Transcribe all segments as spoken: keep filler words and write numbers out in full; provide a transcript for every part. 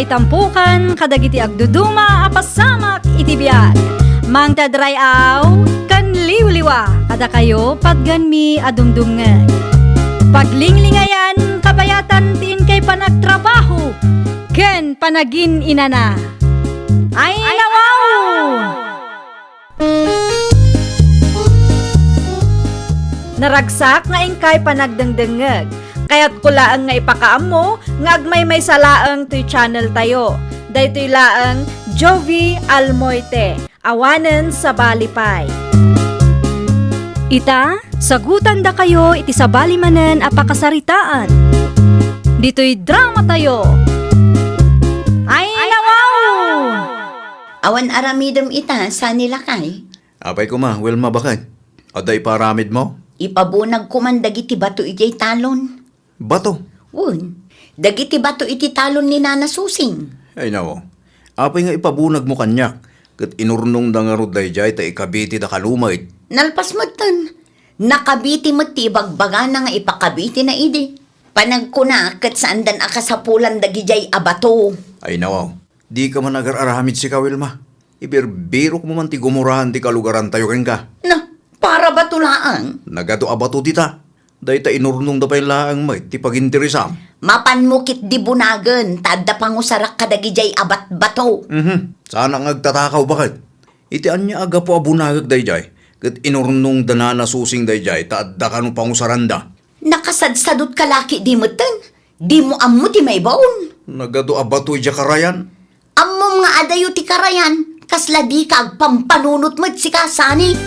Itampukan kadagiti agduduma a pasamak iti biag. Mangted ray-aw ken liwliwa kadakayo patganmi a dumdumngeg. Paglinglingayan kabayatan ti inkay panagtrabaho ken panagin-inana. Ay, nawaw! Naragsak nga inkay panagdengdengngeg. Kayatko laeng nga ipakaammo nga agmaymaysa laeng toy channel tayo. Daytoy laeng Jovie Almoite, awanen sabali pay. Ita, sagutandakayo iti sabali manen a pakasaritaan. Ditoy drama tayo. Ay, nawaw! Awan aramidem ita, saan ni lakay? Apay koma, Wilma, baket? Adda iparamidmo? Ipabunagko man dagiti bato idiay talon. Bato? Wen, dagiti bato iti talon ni Nana Susing. Ay, nawaw. Apay nga ipabunagmo kaniak, ket inurnongda ngarud daydiay ta ikabitida kalumit. Nalpas metten. Nakabiti met ti ibagbagana nga ipakabitina idi. Panagkuna ket saandan a kasapulan dagidiay a bato. Ay, nawaw. Dika man agar-aramid sika, Wilma. Ibirbirokmo man ti gumuraen ti kalugarantayo kenka. Na, para bato laeng. Nagadu a bato dita. Dayta inurnongda pay laeng met ti paginteresam. Mapanmo ketdi bunagen, ta adda pangusarak kadagidiay a batbato. Mhm. Saanak nga agtatakaw, baket? Iti ania a gapu a bunagek daydiay, ket inurnongda Nana Susing daydiay, ta adda kano pangusaranda. Nakasadsadotka la ketdi metten? Dimo ammo ti maibaon? Nagadu a bato idiay karayan. Ammom nga adayo ti karayan, kasla dika agpampanunot met sika, sani?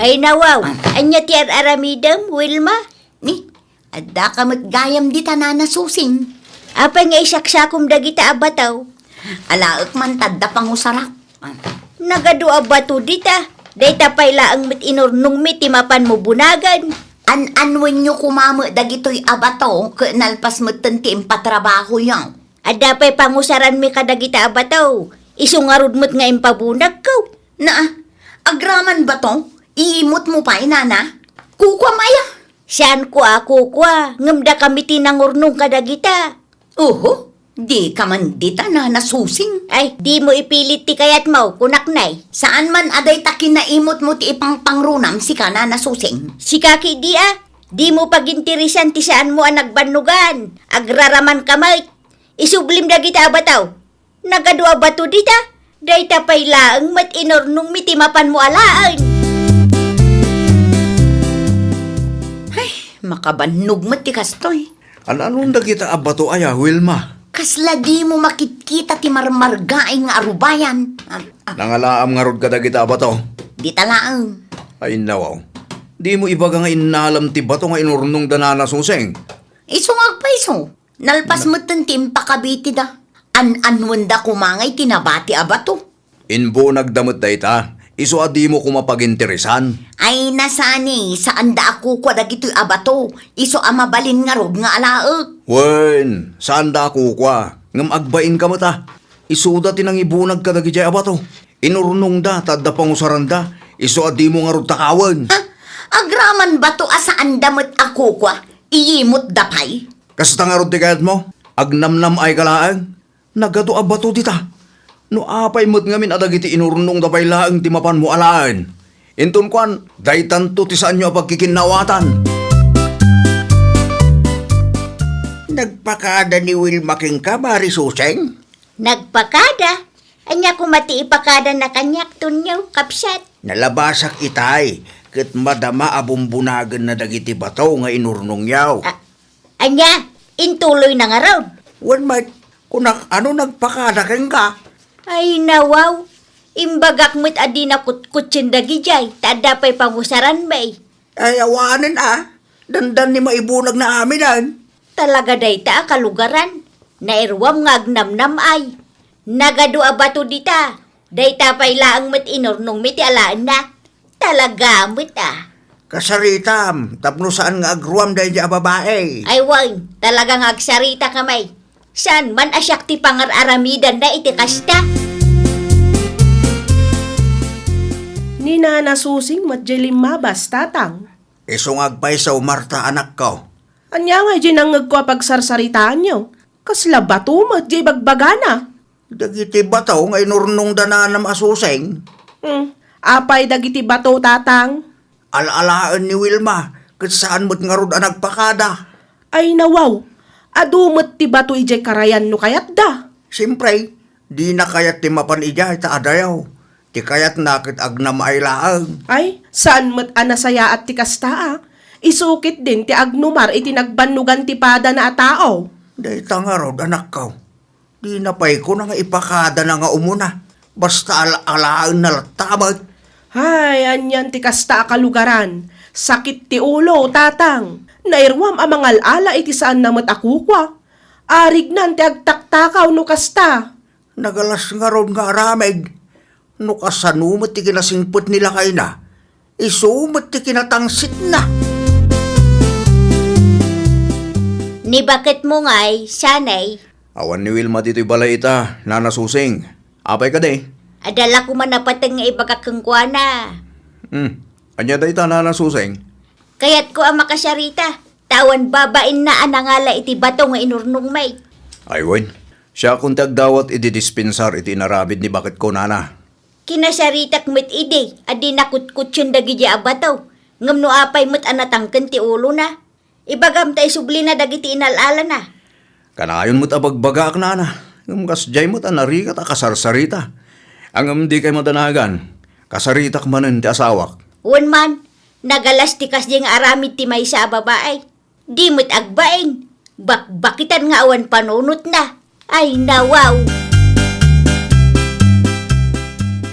Ay, nawaw, ania ti ar-aramidem, Wilma? Ni, addaka met gayam dita, Nana Susing. Apay nga isaksakom dagita a bato? Alaek man ta adda pangusarak. Nagadu a bato dita. Dayta pay laeng met inurnongmi ti mapanmo bunagen. An-anwenyo koma met dagitoy a bato ket nalpas metten ti impatrabahoyo. Adda pay pangusaranmi kadagita a bato. Isu ngarud met nga impabunagko. Naa, agraman bato? Iimutmo pay, Nana? Kukuam aya? Saanko a kukua, ngem dakami ti nangurnong kadagita. Oho, dika man dita, Nana Susing. Ay, dimo ipilit ti kayatmo, kunak nay. Saan man a dayta kinaimutmo ti ipangpangrunam sika, Nana Susing? Sika ketdi a, dimo paginteresan ti saanmo a nagbannogan. Agraramanka met. Isublim dagita a bato. Nagadu a bato dita. Dayta pay laeng met inurnongmi ti mapanmo alaen. Ay, makabannog met ti kastoy. An-anon dagita a bato aya, Wilma? Kasla dimo makitkita ti marmargaay nga arubayan. Ah, ah. Nangalaam ngarud kadagita a bato? Dita laeng. Ay, nawaw. Dimo ibaga nga innalem ti bato nga inurnongda Nana Susing? Isu nga agpayso. Nalpas metten ti impakabitida. An-anwenda koma nga iti nabati a bato. Imbunagda met dayta, isu a dimo koma paginteresan. Ay, nasani, saanda a kukua dagitoy a bato, isu a mabalin ngarud nga alaek. Wen, saanda a kukua, ngem agbainka met a. Isuda ti nangibunag kadagidiay a bato. Inurnongda ta adda pangusaranda, isu a dimo ngarud takawen. Ha? Agraman bato a saanda met a kukua, iyimutda pay? Kasta ngarud ti kayatmo? Agnamnam-ayka laeng? Nagadu a bato dita. No apay met ngamin a dagiti inurnongda pay laeng ti mapanmo alaen. Inton kuan, daytanto ti saanyo a pagkikinnaawatan. Nagpakada ni Wilma kenka, Mari Suseng? Nagpakada? Ania koma ti ipakadana kaniak, Tonyo, kabsat? Nalabasak itay, ket madama a bumbunagenna dagiti bato nga inurnongyo. A-, ania? Intuloyna ngarud? Wen met, kunak, ano nagpakada kenka? Ay, nawaw. Imbagak met a dina kutkutsen dagidiay, ta adda pay pangusaranmi. Ay, awanen a. Dandan ni maibunagna amiden. Talaga dayta a kalugaran. Nairuam nga agnamnam-ay. Nagadu a bato dita. Dayta pay laeng met inurnongmi ti alaenna. Talaga met a. Kasaritam, tapno saan nga agruam daydi a babai. Ay wen, talaga nga agsaritaka met. Saan man a siak ti pangar-aramidanna iti kasta? Ni Nana Susing met diay limmabas, Tatang. Isu nga agpayso, Marta, anakko. Ania ngay diay nangngegko a pagsarsaritaanyo? Kasla bato met diay bagbagana. Dagiti bato nga inurnongda nanam a Susing. Hmm, apay dagiti bato, Tatang? Al-alaen ni Wilma, ket saan met ngarud a nagpakada. Ay nawaw, adu met ti bato idiay karayan no kayatda. Siempre, dina kayat ti mapan idiay ta adayo. Ti kayatna ket agnamaay laeng. Ay, saan met a nasayaat ti kasta a. Isu ketdin ti agnumar iti nagbannogan ti padana a tao. Dayta ngarud, anakko. Dina pay kuna nga ipakadana nga umuna. Basta al-alaenna latta met. Hay, anian ti kasta a kalugaran. Sakit ti ulo, Tatang. Nairuam a mangal-ala iti saanna met a kukua. Arignan ti agtaktakaw no kasta. Nagalas ngarud nga aramid. No kasano met ti kinasingpet ni lakayna, isu met ti kinatangsitna. Ni baketmo ngay, sanay? Awan ni Wilma ditoy balay ita, Nana Susing. Apay kadi? Adda la koma napateng nga ibagak kenkuana. Hmm. Ania dayta, Nana Susing? Kayatko a makasarita, ta awan babainna a nangala iti bato nga inurnongmi. Ay wen, siakon ti agdawat idi dispensar iti inaramid ni baketko, Nana. Kinasaritak met idi a di nakutkutsen dagidi a bato, ngem no apay met a natangken ti ulona. Ibagam ta isublina dagiti inal-alana. Kanayon met a bagbagaak, Nana, ngem kasdiay met a narigat a kasarsarita. Ngem dikay madanagan, kasaritak manen ti asawak. Wen man, nagalas ti kasdiay nga aramid ti maysa a babai. Di met agbain, bakbakitan nga awan panunotna. Ay, nawaw!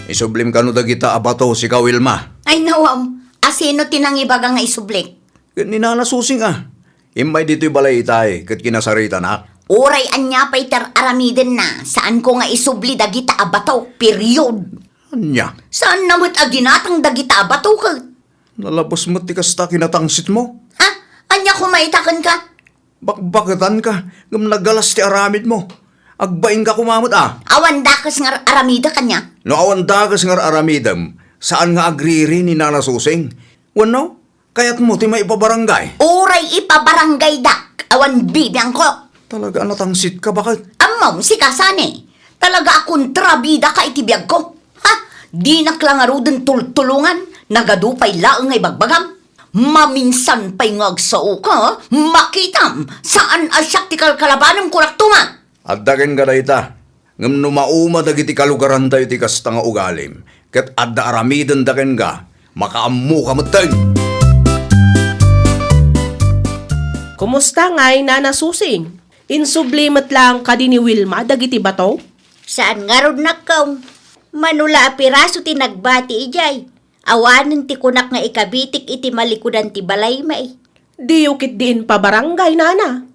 Isublim kano dagita a bato, sika, Wilma? Ay, nawaw! Asino ti nangibaga nga isublik? Ket ni Nana Susing a. Immay ditoy balay itay, ket kinasaritanak. Uray ania pay ti ar-aramidenna, saanko nga isubli dagita a bato, period. Ania? Saanna met a ginatang dagita a bato, ket. Nalabas met ti kasta kinatangsitmo. Ha? Ania koma ita kenka? Bakbaketanka, ngem nagalas ti aramidmo. Agbainka koma met a. Awan dakes nga ar-aramidek ania? No awan dakes nga ar-aramidem, saan nga agriri ni Nana Susing? Wenno, kayatmo ti maipabarangay? Uray ipabarangaydak, awan bibiangko. Talaga a natangsitka, baket? Ammom, sika, Sani. Talaga a kontrabidaka iti biagko. Ha? Dinak la ngaruden tultulongan, nagadu pay laeng nga ibagbagam. Maminsan pay nga agsaoka, makitam, saan a siak ti kalkalabanem, kunak tuman. Adda kenka dayta, ngem no mauma dagiti kalugarantayo iti kasta nga ugalim, ket adda aramidenda kenka, makaammoka metten. Kumusta ngay, Nana Susing? Insubli met laeng kadi ni Wilma dagiti bato? Saan ngarud, nakkong. Mano la a piraso ti nagbati idiay. Awanen ti kunak nga ikabitik iti malikudan ti balaymi. Diyo ketdi impabarangay, Nana?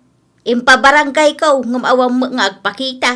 Impabarangayko, ngem awan met nga agpakita.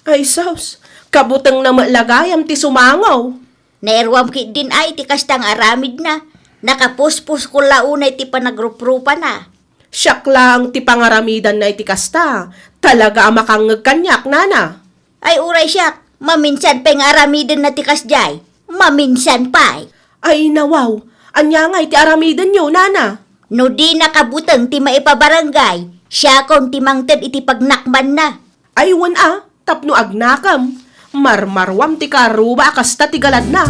Ay sus, kabutengna met la gayam ti sumango. Nairuam ketdin a iti kasta nga aramidna. Nakapuspusko la unay ti panagruprupana. Siak laeng ti pangaramidanna iti kasta. Talaga a makangngeg kaniak, Nana. Ay, uray siak, maminsan pay nga aramidenna ti kasdiay. Maminsan pay. Ay, nawaw. Ania ngay ti aramidenyo, Nana? No dinaka buteng ti maipabarangay, siakon ti mangted iti pagnakmanna. Ay, wen a, tapno agnakem, marmaruam ti kaarruba a kasta ti galadna.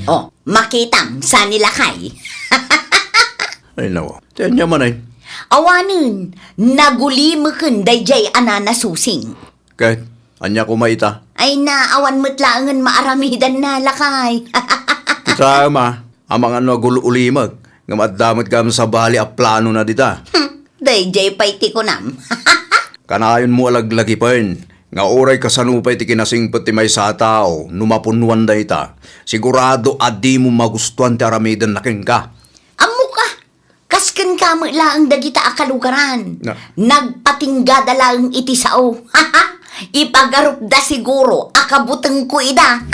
Oh, makitam, Sani lakay. Ay, nawaw. Ti ania man ay? Awanen, nagulimeken daydiay a Nana Susing. Ket, ania koma ita? Ay na, awan met laengen maaramidanna, lakay. Kitaem a, amangan no agul-ulimek, ngem adda met gayam sabali a planona dita. Hmm, daydiay pay ti kunam. Kanayonmo a laglagipen, nga uray kasano pay ti kinasingpet ti maysa a tao, no mapunnoan dayta, sigurado a dimo magustuan ti aramidenna kenka. Ammok a, Kas kenka met laeng dagita a kalugaran. Na. Nagpatinggada laeng iti sao. Ipagarupda siguro a kabutengko ida.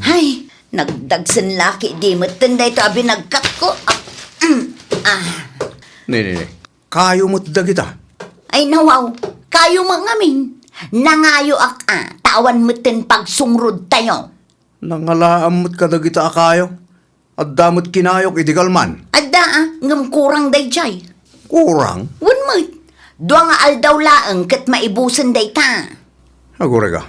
Hay, nagdagsen la ketdi metten daytoy a binagkatko. Ah, mm, ah. Ne, ne, ne. Kayo met dagita. Ay, nawaw. Kayo met ngamin. Nangayoak a, ta awan metten pagsungrodtayo. Nangalaam met kadagita a kayo. Adda met kinayok iti galman. Adda, a, ngem kurang daydiay. Kurang? Wen met. Dua nga aldaw laeng ket maibusen dayta. Agurayka.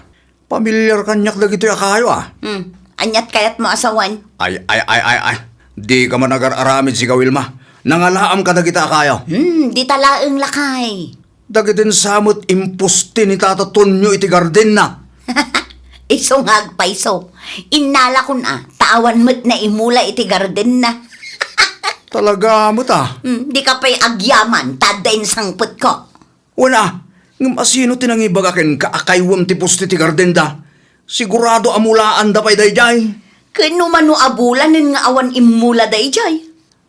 Pamilyar kaniak dagitoy a kayo, a. Hmm. Aniat kayatmo a sawen? Ay, ay, ay, ay, ay. Dika man agar-aramid, sika, Wilma. Nangalaam kadagita a kayo. Hmm, dita laeng, lakay. Dagiti sa met impusti ni Tata Tonyo iti gardenna. Isu nga agpayso. Innalakon a, ta awan met naimula iti gardenna. Talaga met a. Hmm, dika pay agyaman, ta adda insangpetko. Wen a, ngem asino ti nangibaga kenka a kaywem ti pusti ti gardenda? Sigurado a mulaanda pay daydiay. Ken no mano a bulanen nga awan immula daydiay?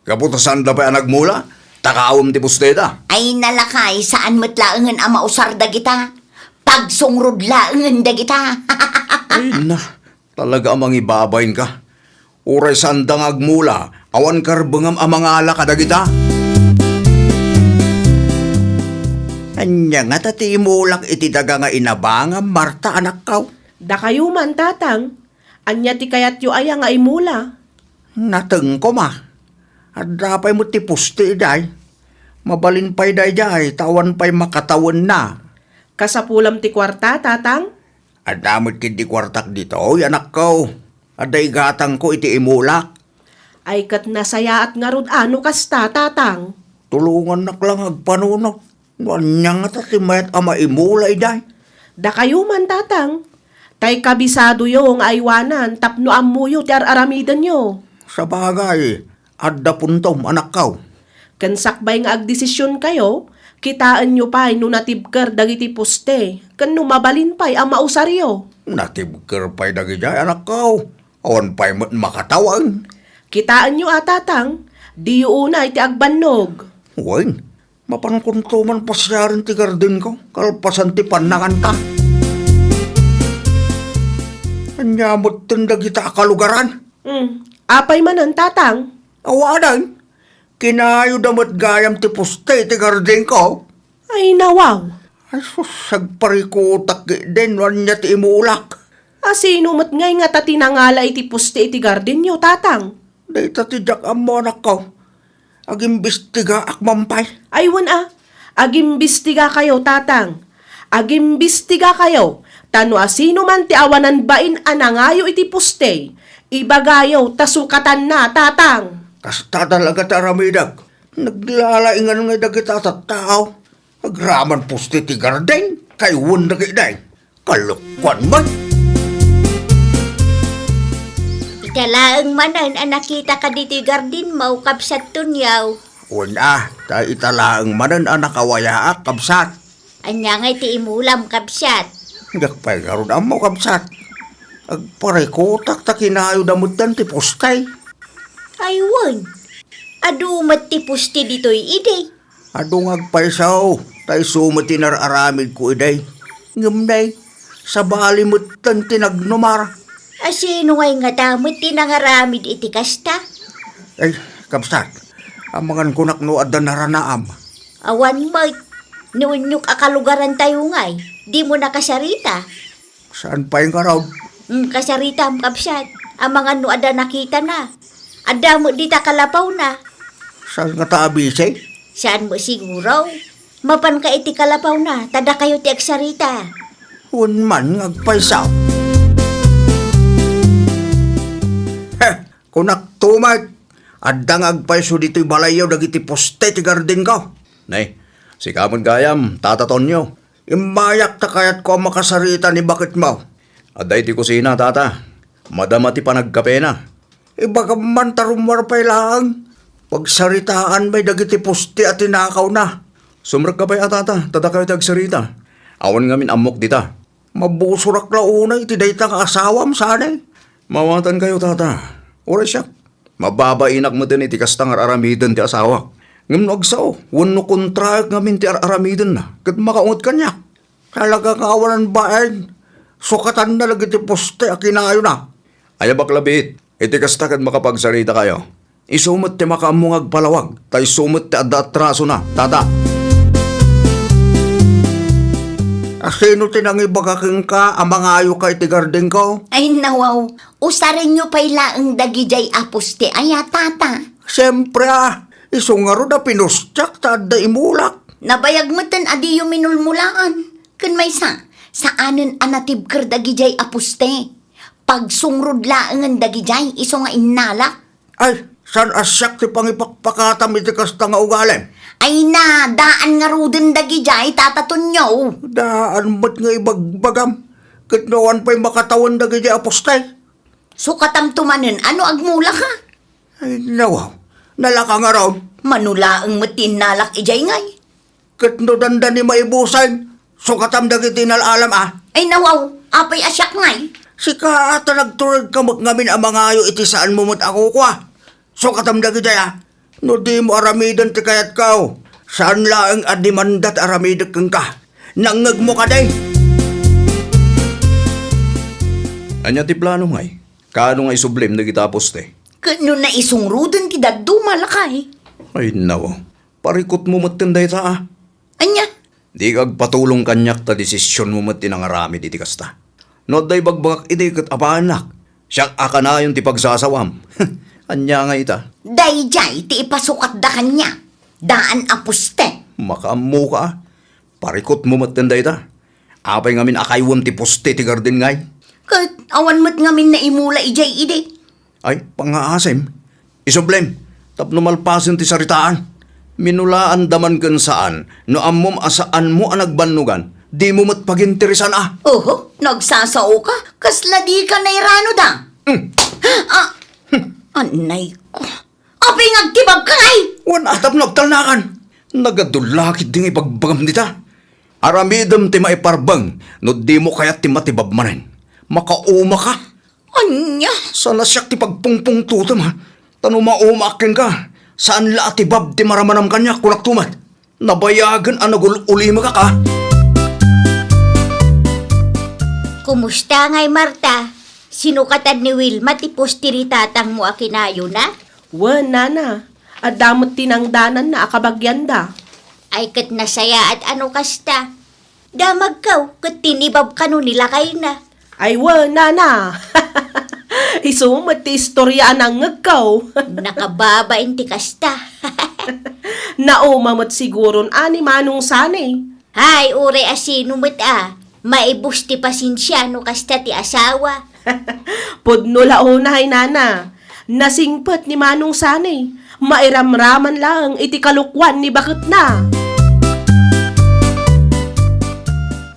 Gapu ta saanda pay a nagmula, ta kaawem ti pustida. Ay, nalakay, saan met laengen a mausar dagita. Pagsungrod laengen dagita. Ay na, talaga a mangibabain ka. Uray saanda nga agmula, awan karbengam a mangala kadagita. Ania ngata ti imulak iti daga nga inabangam, Marta, anakkaw? Dakayo man, Tatang. Ania ti kayatyo aya nga imula? Natengko, ma. Adda pay met ti pusti idiay. Mabalin pay daydiay, ta awan pay makatawenna. Kasapulam ti kuarta, Tatang? Adda met ketdi kuartak ditoy, anakko. Adda igatangko iti imulak. Ay, ket nasayaat ngarud a no kasta, Tatang. Tulongannak la nga agpanunot. No ania ngata ti mayat a maimula idiay? Dakayo man, Tatang. Tay kabisadoyo nga aywanan tapno ammoyo ti ar-aramidenyo. Sabagay, adda puntom, anakkaw. Ken sakbay nga agdesisionkayo, kitaenyo pay no natibker dagiti poste, ken no mabalin pay a mausaryo. Natibker pay dagidiay, anakkaw. Awan pay met makatawen. Kitaenyo a, Tatang, diyo unay ti agbannog. Wen, mapankonto man pasiaren ti gardenko, kalpasan ti pannanganta. Ania metten dagita a kalugaran? Hmm, apay manen, Tatang? Awanen, kinayoda met gayam ti poste ti gardenko. Ay, nawaw. Ay, sus, agparikutak ketdin no ania ti imulak. Asino met ngay ngata ti nangala iti poste iti gardenyo, Tatang? Dayta ti diak ammo, anakko. Agimbestigaak man pay. Ay, wen a. Agimbestigakayo, Tatang. Agimbestigakayo, ta no asino man ti awanan bain a nangayo iti poste, ibagayo ta sukatanna, Tatang. Kasta talaga ti aramidek. Naglalaingan ngay dagita a tattao. Agraman poste ti garden, kaywen dagiti. Kalokuan man. Ita laeng manen a nakitaka ditoy gardenmo, Kabsat Tonyo. Wen a, ta ita laeng manen a nakawayaak, kabsat. Ania ngay ti imulam, kabsat? Diak pay ngarud ammo, kabsat. Agparikutak ta kinayoda metten ti poste. Ay, wen. Adu met ti poste ditoy idi. Adu nga agpayso, ta isu met ti nar-aramidko idi. Ngem nay, sabali metten ti nagnumar. Asino ngay ngata met ti nangaramid iti kasta? Ay, kabsat, amangan kunak no adda naranaam. Awan met, ni unyok a kalugarantayo ngay, dimo nakasarita. Saan pay ngarud? Mm, kasaritam, kabsat. Amangan no adda nakitana. Adda met dita kalapawna. Saan ngata abisi? Saan met siguro? Mapanka iti kalapawna, ta dakayo ti agsarita. Wen man nga agpayso. Heh, kunakto met, adda nga agpayso ditoy balayyo dagiti poste ti gardenko. Nay, sika met gayam, Tata Tonyo. Immayak ta kayatko a makasarita ni baketmo. Adda iti kusina, Tata. Madama ti panagkapena. Ibagam man ta rummuar pay laeng. Pagsaritaan met dagiti poste a tinakawna. Sumrekka pay a, Tata, ta dakayo ti agsarita. Awan ngamin ammok dita. Mabusorak la unay iti dayta nga asawam, saan? Mawatankayo, Tata. Uray siak. Mababainak metten iti kasta nga ar-aramiden ti asawak. Ngem no agsao, wenno kontraek ngamin ti ar-aramidenna, ket makaunget kaniak. Talaga nga awanan bain, sukatanna dagiti poste a kinayona. Aya, bakla biit, iti kasta ket makapagsaritakayo. Isu met ti makaammo nga agpalawag, ta isu met ti adda atrasona, Tata. Sino ti nangibaga kenka a mangayoka iti gardenko? Ay, nawaw. Usarenyo pay laeng dagidiay a poste aya, tata. Siempre, a. Isu ngarud a pinustiak ta adda imulak. Nabayag metten a diyo minulmulaan. Ken maysa, saanen a natibker dagidiay a poste. Pagsungrod laengen dagidiay isu nga innalak. Ay, saan a siak ti pangipakpakatam iti kasta nga ugalim? Ay na, daan ngaruden dagidiay, Tata Tonyo. Daan met nga ibagbagam. Ket no awan pay makatawen dagidiay a poste. Sukatamto manen a no agmulaka. Ay, nawaw. Nalaka ngarud. Mano laeng met ti innalak idiay ngay. Ket no dandani maibusen, sukatam dagiti inal-alam a. Ay, nawaw, apay a siak ngay? Sika a ta nagturedka met ngamin a mangayo iti saanmo met a kukua. Sukatam dagiti a. No dimo aramiden ti kayatko, saan laeng a demanda ti aramidek kenka. Nangngegmo kadi? Ania ti plano ngay? Kaano nga isublim dagiti a poste? Ket no naisungroden ti dadduma, lakay? Ay, nawaw. Parikutmo metten dayta, a. Ania? Dika agpatulong kaniak ta desisionmo met ti nangaramid iti kasta. No adda ibagbagak idi ket apaannak, siak a kanayon ti pagsasawam. Ania nga ita? Daydiay ti ipasukatda kaniak. Daan a poste. Makaammoka, a. Parikutmo metten dayta. Apay ngamin a kayuem ti poste ti garden ngay? Ket awan met ngamin naimula idiay idi. Ay, pangngaasim. Isublim, tapno malpasen ti saritaan. Minulaanda man ken saan, no ammom a saanmo a nagbannogan, dimo met paginteresan a. Oho, nagsasaoka? Kasla dika nairanoda? Hmm. Ah, anay ko. Apay nga agtibabka ngay? Wen a tapno agtalnakan. Nagadu la ketdi nga ibagbagam dita. Aramidem ti maiparbeng no dimo kayat ti matibab manen. Makaumaka. Ania? Saan a siak ti pagpungpungtotem, a. Ta no maumaak kenka, saan la a tibab ti maramanam kaniak, kunakto met. Nabayagen a nagul-ulimekak, a. Kumusta ngay, Marta? Sinukatan ni Wilma ti poste ni tatangmo a kinayona? Wen, nana. Adda met ti nangdananna a kabagianda. Ay, ket nasayaat a no kasta. Damagko ket tinibab kano ni lakayna. Ay, wen, nana. Isu met ti istorya a nangngegko. Nakababain ti kasta. Nauma met siguron a ni Manong Sani. Hay, uray a sino met a, maibus ti pasensia no kasta ti asawa. Pudno la unay, nana. Nasingpet ni Manong Sani. Mairamraman laeng iti kalokuan ni baketna.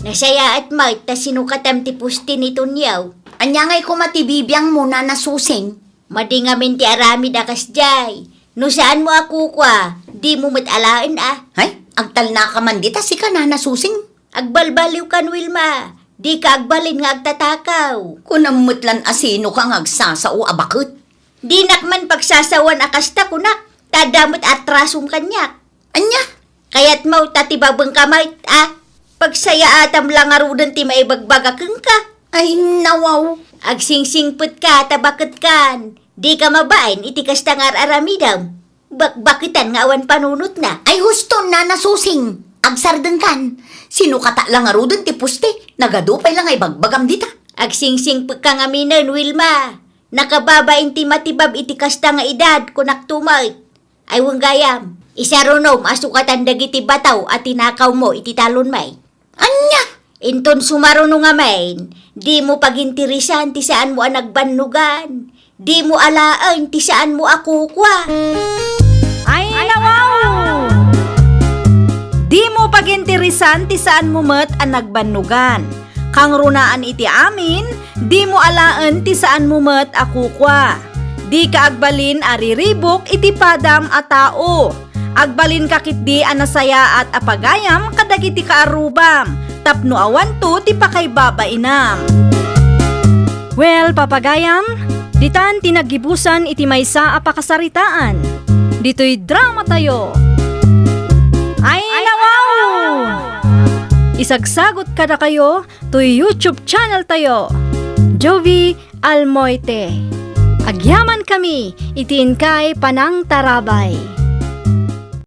Nasayaat met ta sinukatam ti poste ni Tonyo. Ania ngay koma ti bibiangmo, Nana Susing? Madi ngamin ti aramid a kasdiay. No saanmo a kukua, dimo met alaen a. Hay, agtalnaka man dita sika, Nana Susing. Agbalbaliwkan, Wilma. Dika agbalin nga agtatakaw. Kunam met lan a sinoka nga agsasao a baket. Dinak man pagsasawan a kasta, kunak. Ta adda met atrasom kaniak. Ania? Kayatmo ta tibabengka met, a? Pagsayaatam la ngaruden ti maibagbaga kenka. Ay, nawaw. Agsingsingpetka ta baketkan. Dika mabain iti kasta nga ar-aramidem. Bakbaketan nga awan panunotna. Ay, husto, Nana Susing. Agsardengkan. Sinukatak la ngaruden ti poste. Nagadu pay la nga ibagbagam dita. Agsingsingpekka ngaminen, Wilma. Nakababain ti matibab iti kasta nga edad, kunak tumet. Ay, wen gayam, isarunom a sukatan dagiti bataw a tinakawmo iti talonmi. Ania? Inton sumaruno ngamin, dimo paginteresan ti saanmo a nagbannogan. Dimo alaen ti saanmo a kukua. Ay, nawaw! Dimo paginteresan ti saanmo met a nagbannogan. Kangrunaan iti amin, dimo alaen ti saanmo met a kukua. Dika agbalin a riribuk iti padam a tao. Agbalinka ketdi a nasayaat a pagayam kadagiti kaarrubam, tapno awanto ti pakaibabainam. Well, papagayam, ditan ti naggibusan iti maysa a pakasaritaan. Ditoy dramatayo. Ay, nawaw! Isagsagot kadakayo toy YouTube channel tayo, Jovie Almoite. Agyaman kami iti inkay panangtarabay.